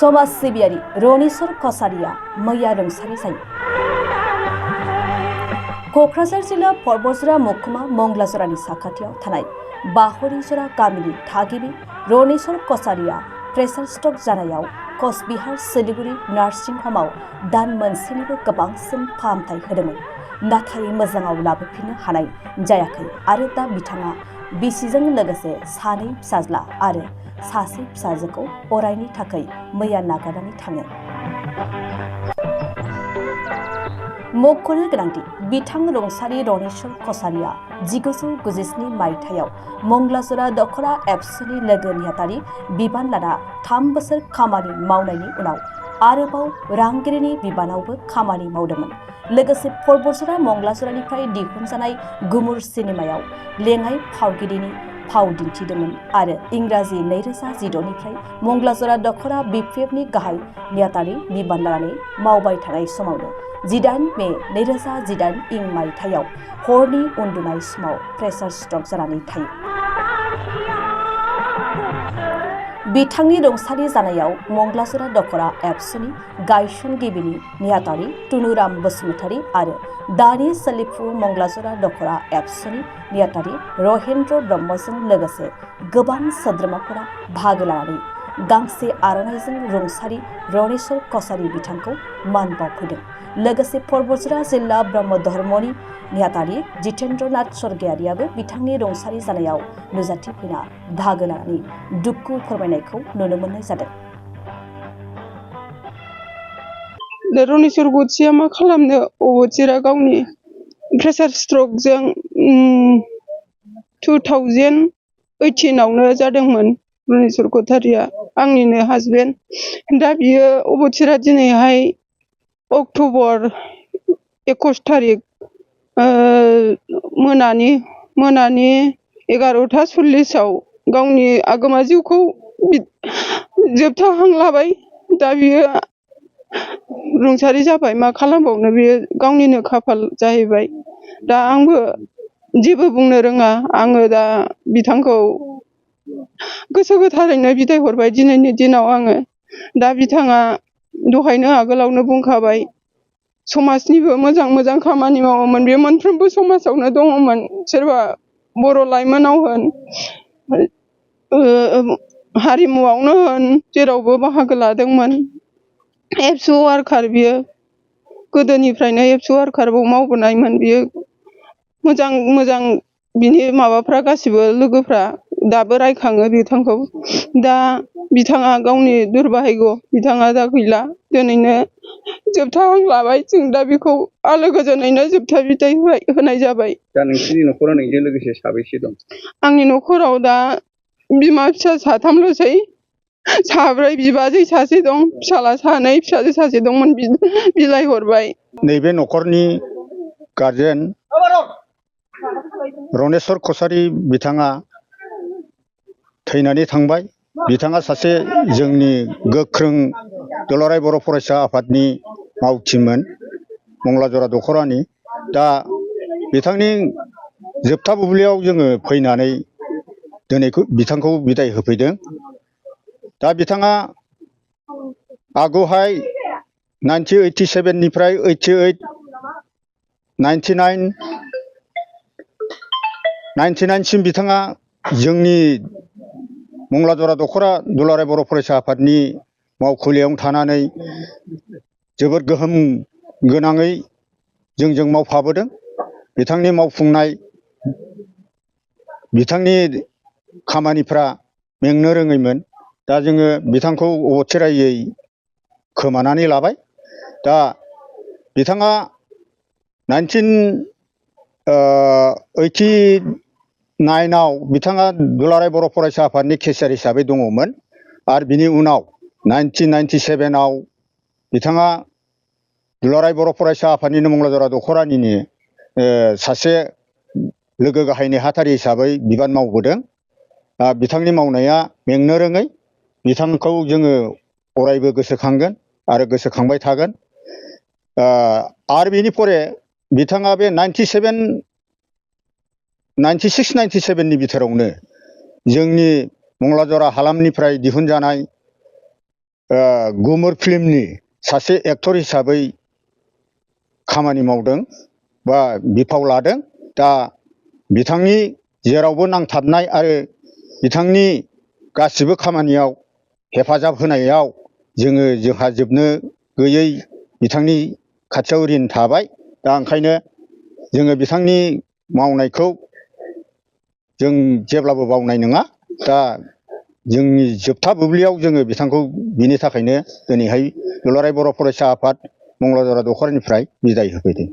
समाज सिबियारि रनेस्वर कसारिया मैया रुंसारि जायो। क'क्राझार जिल्ला परबतजरा महकुमा मंगलाजरानि साखाथियाव थानाय बाहरिजरा गामिनि थागिबि रनेस्वर कसारिया प्रेसार स्ट्रक जानायाव कचबिहार सिलिगुरि नार्सिं हमाव दान मोनसेनिबो गोबांसिन फाहामथाय होदोंमोन, नाथाय मोजाङाव लाबोफिननो हानाय जायाखै आरो दा बिथाङा बिसिजों लोगोसे सानै फिसाज्ला आरो सासे फिसाजोखौ अरायनि थाखाय मैया नागारनानै थाङो। मख'नो गोनांदि बिथां रुंसारि रनेस्वर कसारिया 1997 मायथाइयाव मंगलाजरा दखरा एबसुनि लोगो नेहाथारि बिबान लाना 3 बोसोर खामानि मावनायनि उनाव आरोबाव रांगिरिनि बिबानावबो खामानि मावदोंमोन। लोगोसे परबतजरा मंगलाजरानिफ्राय दिहुनजानाय गुमुर सिनेमायाव लेङाइ फावगिरिनि फाव दिन्थिदोंमोन आरो इंराजि 2016 निफ्राय मंगलाजरा दखरा बिपिएफनि गाहाय नेहाथारि बिबान लानानै मावबाय थानाय समावनो 18 मे 2018 इं मायथाइयाव हरनि उन्दुनाय समाव प्रेसार स्ट्रक जानानै थायो। बिथांनि रुंसारि जानायाव मंगलाजरा दखरा एबसुनि गायसनगिरिनि नेहाथारि टुनुराम बसुमतारी आरो दानि सोलिफु मंगलाजरा दखरा एबसुनि नेहाथारि रहेन्द्र ब्रह्मजों लोगोसे गोबां सोद्रोमाफोरा बाहागो लानानै गांसे आर'नाइजों रुंसारि रनेस्वर कसारि बिथांखौ मान बावहोदों। लोगोसे परबतजरा जिल्ला ब्रह्म धर्मनि नेहाथारि जितेन्द्रनाथ स्वर्गियारियाबो बिथांनि रुंसारि जानायाव नुजाथिफैना बाहागो लानानै दुखु फोरमायनायखौ नुनो मोननाय जादों। रनेस्वर गथिया मा खालामनो, अबथिरा गावनि प्रेसार स्ट्रकजों 2018 आवनो जादोंमोन। रनेस्वर कसारिया आंनिनो हासबेन्ड। दा बियो अबथिरा दिनैहाय अक्ट'बर 21 थारिख मोनानि 11:40 गावनि आगोमा जिउखौ जोबथा हां लाबाय। दा बियो रुंसारि जाबाय, मा खालामबावनो, बियो गावनिनो खाफाल जाहैबाय। दा आंबो जेबो बुंनो रोङा। आङो दा बिथांखौ गोसो गोथारैनो बिदाय हरबाय दिनैनि दिनाव आङो। दा बिथाङा दहायनो आगोलावनो बुंखाबाय, समाजनिबो मोजां खामानि मावोमोन। बे मोनफ्रोमबो समाजावनो दङमोन। सोरबा बर' लाइमोनाव होन, हारिमुआवनो होन, जेरावबो बाहागो लादोंमोन। एबसु वार्कार, बियो गोदोनिफ्रायनो एबसु वार्कारबो मावबोनायमोन। बियो मोजां बिनि माबाफ्रा गासिबो लोगोफ्रा दाबो रायखाङो बिथांखौ। दा बिथाङा गावनि दुर्भाग्य, बिथाङा दा गैला। दिनैनो जोबथा हां लाबाय। जों दा बेखौ आलो गोजोनैनो जोबथा बिदाय होनाय जाबाय। दा नोंसिनि न'खराव नोंजों लोगोसे साबैसे दं? आंनि न'खराव दा बिमा फिसा 3ल'सै। 4 बिबाजै सासे दं, फिसाला 2, फिसाजो 1 दंमोन, बिलाइ हरबाय। नैबे न'खरनि गारजेन रनेस्वर कसारि बिथाङा थैनानै थांबाय। बिथाङा सासे जोंनि गोख्रों दुलाराय बर' फरायसा आफादनि मावथिमोन, मंगलाजरा दखरानि। दा बिथांनि जोबथा बुब्लियाव जोङो फैनानै दिनै बिथांखौ बिदाय होफैदों। दा बिथाङा आगोहाय 1987 निफ्राय 88, 99 सिम बिथाङा जोंनि मंगलाजरा दखरा दुलाराय बर' फरायसा आफादनि मावखुलियाव थानानै जोबोद गोहोम गोनाङै जोंजों मावफाबोदों। बिथांनि मावफुंनाय, बिथांनि खामानिफ्रा मेंनो रोङैमोन। दा जोङो बिथांखौ अबथिरायै खोमानानै लाबाय। दा बिथाङा 1989 आव बिथाङा दुलाराय बर' फरायसा आफादनि केसियार हिसाबै दङमोन। आरो बिनि उनाव 1997 आव बिथाङा दुलाराय बर' फरायसा आफादनिनो मंगलाजरा दखरानिनो सासे लोगो गाहाय नेहाथारि हिसाबै बिबान मावबोदों। बिथांनि मावनाया मेंनो रोङै। बिथांखौ जोङो अरायबो गोसोखांगोन आरो गोसोखांबाय थागोन। आरो बेनि परे बिथाङा बे 96-97 नि बिथोरावनो जोंनि मंगलाजरा हालामनिफ्राय दिहुनजानाय गुमुर फिल्मनि सासे एक्टर हिसाबै खामानि मावदों बा बिफाव लादों। दा बिथांनि जेरावबो नांथाबनाय आरो बिथांनि गासिबो खामानियाव हेफाजाब होनायाव जोंहा जोबनो गैयै बिथांनि खाथियाव ऋण थाबाय। दा ओंखायनो जोङो बिथांनि मावनायखौ जों जेब्लाबो बावनाय नङा। दा जोंनि जोबथा बुब्लियाव जोङो बिथांखौ बिनि थाखायनो दिनैहाय दुलाराय बर' फरायसा आफाद मंगलाजरा दख'रानिफ्राय बिदाय होफैदों।